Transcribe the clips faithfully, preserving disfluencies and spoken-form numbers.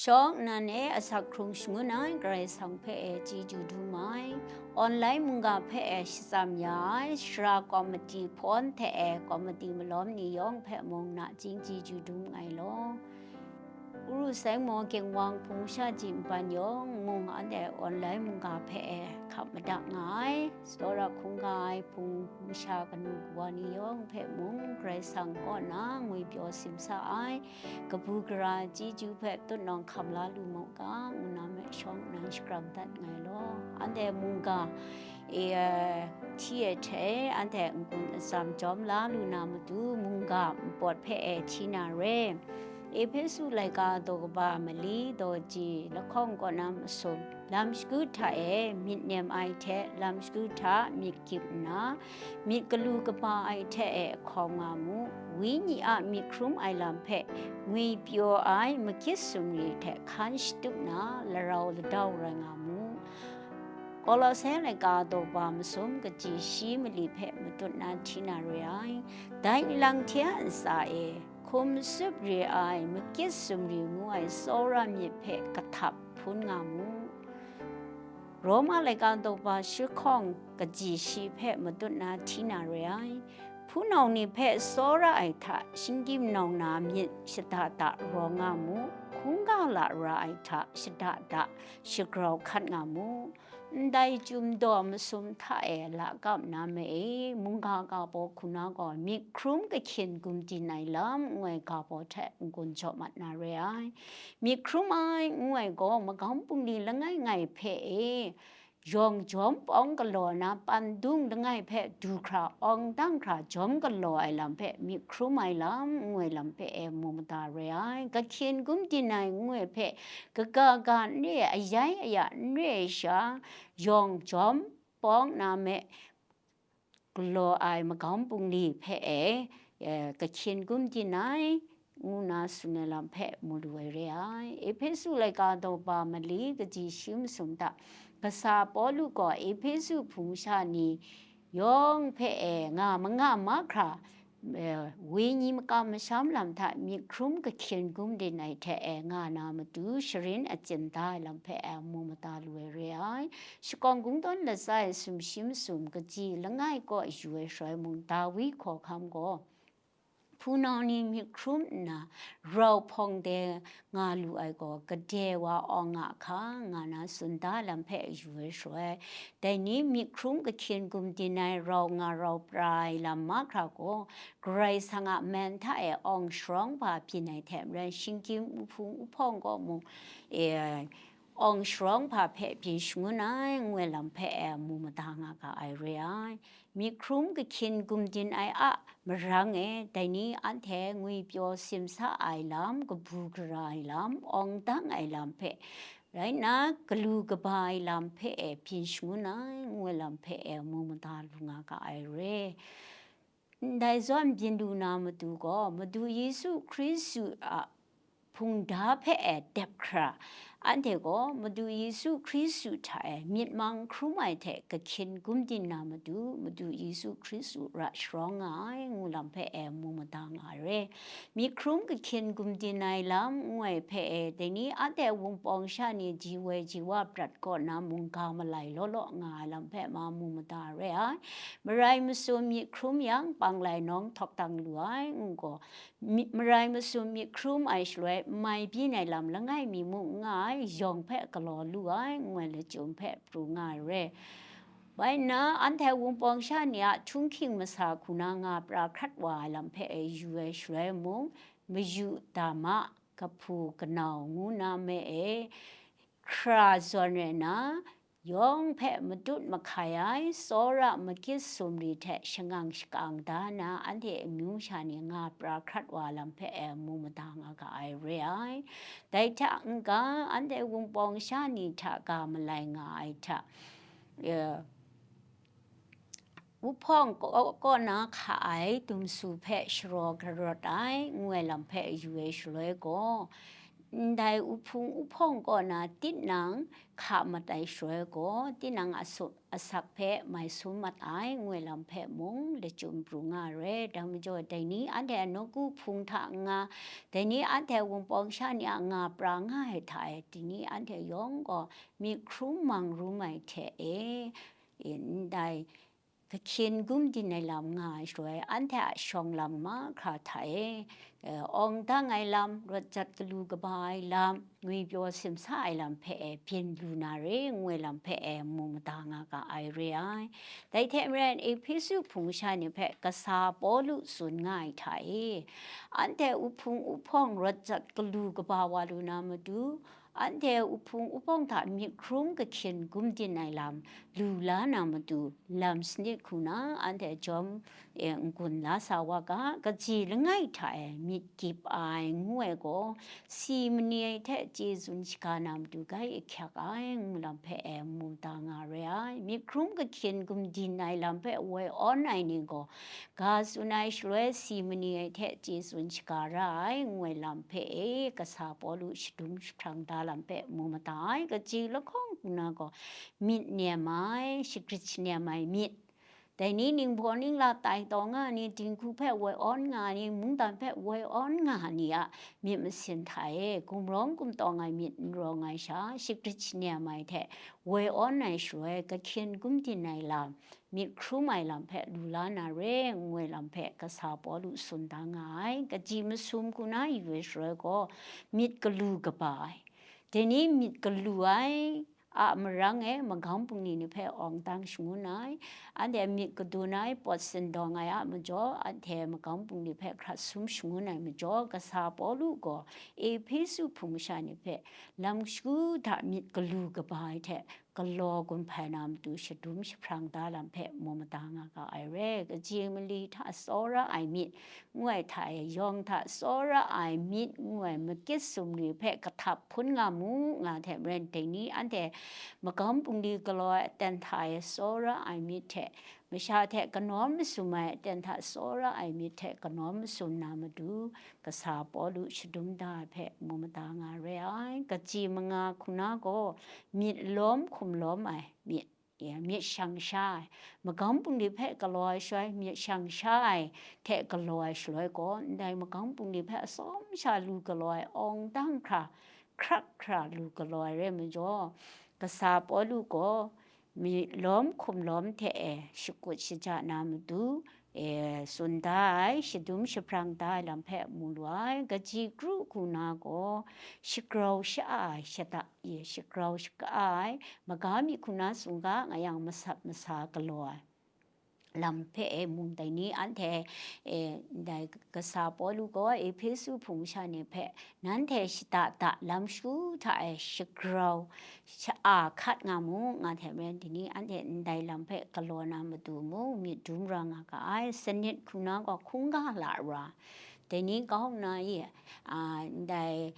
Shawng nnan e asak hkrung shangun ai Karai Kasang hpe e chyeju dum ai, online mungga hpe e shatsam ya ai, shara komiti hpawn hte e komiti malawm ni yawng hpe mung nachying chyeju dum nngai law. Uru Saimo Ginwang Hpung Sha Ji Npan yawng mung anhte online mungga hpe e hkap madat nga ai, tsawra hkungga ai hpung masha kanu kawa ni yawng hpe mung Karai Kasang kaw na ngwipyaw simsa ai, kabu gara chyeju hpe tutnawng hkam la lu mu ga, ngu na me shawng nnan shakram dat nngai law. Anhte mungga e, hti e hte anhte n-gun atsam jawm la lu na matu, mungga npawt hpe e hti na re. Ehpesu laika daw kaba mali daw ji lahkawng kaw na masum, lam shagu hta e myit nem ai hte lam shagu hta myit gyip nna, myit galu kaba ai hte e hkawm nga mu. Wenyi a myit hkrum ai lam hpe ngwipyaw ai magit sumri hte hkan shatup na larau ladau rai nga mu. Kolose laika daw kaba masum kaji shi mali hpe matut na hti na re ai. Dai nlang hte a ntsa e hkum tsup re ai magit sumri ngu ai tsawra myit hpe kahtap hpun nga mu. Roma laika daw kaba shi hkawng kaji shi hpe matut na hti na re ai. Hpunau ni hpe tsawra ai hta shinggyim nau na myit shada da rawng nga mu, hkungga lara ai hta shada da shagrau hkat nga mu. Ndai chyum daw masum hta e lakap na ma e, mungga ga baw hku na gaw myit hkrum kahkyin gumdin ai lam ngu ai ga baw hte n-gun jaw mat na re ai. Myit hkrum ai ngu ai gaw magam bungli langai ngai hpe e, yawng jawm pawng galaw na pandung langai hpe du hkra awng dang hkra jawm galaw ai lam hpe myit hkrum ai lam ngu ai lam hpe e mu mada re ai. Kahkyin gumdin ai ngu ai hpe kaga ga n re ai, ayai aya n re ai sha, yawng jawm pawng na me galaw ai magam bungli hpe e, e, kahkyin gumdin ai, ngu na tsun ai lam hpe mu lu ai re ai. Ehpesu laika daw kaba mali kaji shi masum hta, kasa Pawlu gaw Ehpesu hpung sha ni yawng hpe e nga manga mahkra, e, wenyi makam masham lam hta myit hkrum kahkyin gumdin ai hte e nga na matu, sharin achyin da ai lam hpe e mu mada lu ai re ai. Shakawng Kungdawn latsa e sumshi masum kaji langai kaw yu ai shaloi mung, Dawi hkawhkam gaw, hpunau ni myit hkrum nna rau hpawng de nga lu ai gaw, gade wa awng a hka nga na tsun da ai lam hpe yu ai shaloi, dai ni myit hkrum kahkyin gumdin ai rau nga rau pra ai lam mahkra gaw, Karai Kasang a man hta e awng sharawng hpa byin ai hte maren, shinggyim uhpung uhpawng kaw mung, e, awng sharawng hpa hpe byin shangun ai ngu ai lam hpe e mu mada nga ga ai re ai. Myit hkrum kahkyin gumdin ai a marang e, dai ni anhte ngwipyaw simsa ai lam, kabu gara ai lam, awng dang ai lam hpe, rai nna, galu kaba ai lam hpe e byin shangun ai ngu ai lam hpe e mu mada lu nga ga ai re. Ndai zawn byin lu na matu gaw, Madu Yesu Hkristu a hpungda hpe e dep hkra, anhte gaw Madu Yesu Hkristu hta e myit mang hkrum ai hte kahkyin gumdin na matu, Madu Yesu Hkristu ra sharawng nga ai ngu lam hpe e mu mada nga ai re. Myit hkrum kahkyin gumdin ai lam ngu ai hpe e, dai ni anhte Wunpawng sha ni ji woi ji wa prat kaw na mungga malai law law nga ai lam hpe ma mu mada re ai. Marai masum myit hkrum yang, panglai nawng htawk dang lu ai, ngu gaw, mi-, marai masum myit hkrum ai shaloi, n mai byin ai lam langai mi mung n nga ai, yawng hpe galaw lu ai, ngu ai lachyum hpe pru nga ai re. Bai nna, anhte Wunpawng sha ni a htunghking masa hku na nga pra hkrat wa ai lam hpe e yu ai shaloi mung, mayu dama, kahpu kanau ngu na me e, hkra zawn rai nna, yawng hpe matut mahkai ai, tsawra magit sumri hte shangang shakang da na, anhte amyu sha ni nga pra hkrat wa lam hpe e mu mada nga ga ai re ai. Dai hta n-ga, anhte Wunpawng sha ni hta ga malai nga ai hta, e, wuhpawng kaw, kaw na hka ai dumsu hpe sharaw karawt ai, ngu ai lam hpe yu ai shaloi gaw, ndai uhpung uhpawng kaw na tinang hka mat ai shaloi gaw, tinang asak hpe mai sum mat ai, ngu ai lam hpe mung lachyum pru nga ai. Dai majaw, dai ni anhte nawku hpung hta nga, dai ni anhte Wunpawng sha ni a nga pra nga ai hta e, dai ni anhte yawng gaw myit hkrum mang rum ai hte e, ndai kahkyen gumdin ai lam nga ai shaloi, anhte a shawng lam mahkra hta e, eh, awng dang ai lam, rawt jat galu kaba ai lam, ngwipyaw simsa ai lam hpe e byin lu na re, ngu ai lam hpe e mu mada nga ga ai re ai. Dai hte maren, Ehpesu hpung masha ni hpe kasa Pawlu tsun nga ai hta e, anhte uhpung uhpawng rawt jat galu kaba wa lu na matu, anhte uhpung uhpawng hta myit hkrum kahkyen gumdin ai lam lu la na matu, lam sanit hku na anhte jawm e n-gun la sa wa ga, kaji langai hta e myit gyip ai ngu ai gaw, si mani ai hte chye tsun shaga na matu gai ahkyak ai, ngu lam hpe e mu da nga re ai. Myit hkrum kahkyen gumdin ai lam hpe woi awn ai ni gaw, ga tsun ai shaloi si mani ai hte chye tsun shaga ra ai, ngu ai lam hpe e kasa Pawlu shadum jahprang da lam hpe mu mada ai. Kaji lahkawng hku na gaw, myit nem ai, shagrit shanem ai myit, dai ni ninghpaw ningla tai taw nga ai ni, dinghku hpe woi awn nga ai ni, mungdan hpe woi awn nga ai ni a myit masin hta e gumrawng gumtawng ai myit n rawng ai sha, shagrit shanem ai hte woi awn ai shaloi, kahkyen gumdin ai lam, myit hkrum ai lam hpe lu la na re, ngu ai lam hpe kasa Pawlu tsun da nga ai. Kaji masum hku na yu ai shaloi gaw, myit galu kaba ai, dai ni myit galu ai a marang e magam bungli ni hpe awng dang shangun ai, anhte myit gadun ai pawt sindawng ai a majaw, anhte magam bungli hpe hkrat sum shangun ai majaw, kasa Pawlu gaw Ehpesu hpung masha ni hpe lam shagu hta myit galu kaba ai hte galaw gun hpai na matu shadum jahprang da lam hpe mu mada nga ga ai re. Kaji mali hta tsawra ai myit, ngu ai hta e, yawng hta tsawra ai myit, ngu ai makit sumri hpe kahtap hpun nga mu, nga ai hte maren, dai ni anhte magam bungli galaw ai aten hta e tsawra ai myit hte, masha hte kanawn masum ai aten hta tsawra ai myit hte kanawn masum na matu, kasa Pawlu shadum da ai hpe mu mada nga re ai. Kaji manga hku na gaw, myit lawm hkum lawm ai myit, ya, myit shang sha ai, magam bungli hpe galaw ai shaloi myit shang sha ai hte galaw ai shaloi gaw, ndai magam bungli hpe atsawm sha lu galaw ai, awng dang hkra, hkrak hkra lu galaw ai rai majaw, kasa Pawlu gaw myit lawm hkum lawm hte e shakut shaja na matu, e, tsun da ai, shadum jahprang da ai lam hpe mu lu ai. Kaji kru hku na gaw, shagrau sha-a ai, shada e shagrau shaka ai, maga mi hku na tsun ga, nga yang masat masa galaw ai lam hpe e mung, dai ni anhte, e, ndai kasa Pawlu gaw Ehpesu hpung masha ni hpe, nanhte shada da lam shagu hta e shagrau sha-a hkat nga mu, nga ai hte maren, dai ni anhte ndai lam hpe galaw na matu mung myit dum ra nga ga ai. Sanit hku na gaw hkungga lara, dai ni kau nna e, a, ndai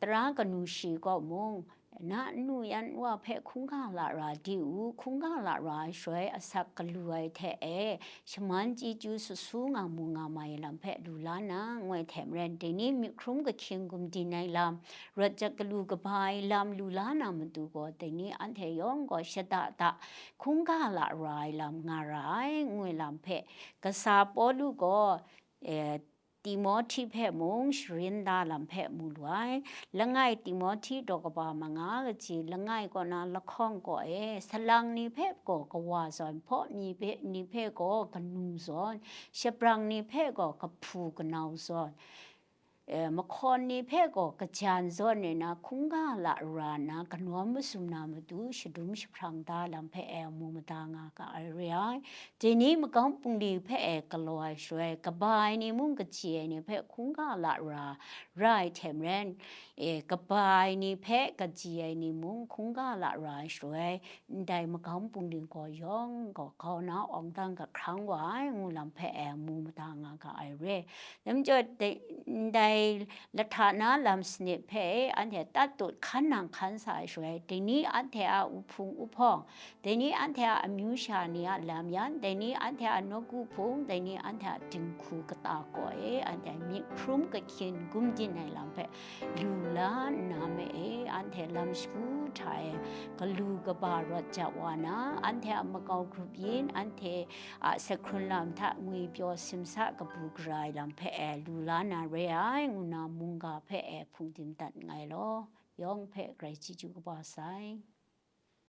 tara kanu shi kaw mung, na nnu yan nwa hpe hkungga lara di u, hkungga lara ai shaloi asak galu ai hte e, shaman chyeju sut su nga mu nga mai lam hpe lu la na, ngu ai hte maren, dai ni myit hkrum kahkyen gumdin ai lam, rawt jat galu kaba ai lam lu la na matu gaw, dai ni anhte yawng gaw shada da hkungga lara ai lam nga ra ai, ngu ai lam hpe kasa Pawlu gaw, e, Timohti hpe mung sharin da lam hpe mu lu ai. Langai Timohti daw kaba manga kaji langai kaw na lahkawng kaw e, salang ni hpe gaw kawa zawn, hpaw mi hpe, ni hpe gaw kanu zawn, shabrang ni hpe gaw kahpu kanau zawn, e, mahkawn ni hpe gaw kajan zawn e na, hkungga lara nna kanawn masum na matu shadum jahprang da lam hpe e mu mada nga ga ai re ai. Dai ni magam bungli hpe e galaw ai shaloi, kaba ai ni mung kaji ai ni hpe hkungga lara ra ai hte maren, e, kaba ai ni hpe kaji ai ni mung hkungga lara ai shaloi, ndai magam bungli gaw yawng gaw grau na awng dang kahkrang wa ai, ngu lam hpe e mu mada nga ga ai re. Dai majaw, dai, ndai Lahta na lam sanit hpe anhte tat tut hkan nang hkan sa ai shaloi, dai ni anhte a uhpung uhpawng, dai ni anhte a amyu sha ni a lam yan, dai ni anhte a nawku hpung, dai ni anhte a dinghku kata kaw e, anhte myit hprum kahkyin gumdin ai lam hpe lu la nna me e, anhte lam shagu hta e galu kaba rawt ja wa na, anhte a makau grup yin, anhte a sahkrun lam hta ngwi pyaw simsa kabu gara ai lam hpe e lu la na re ai, ngu na mungga hpe e hpungdim dat nngai law, yawng hpe grai chyeju kaba sai.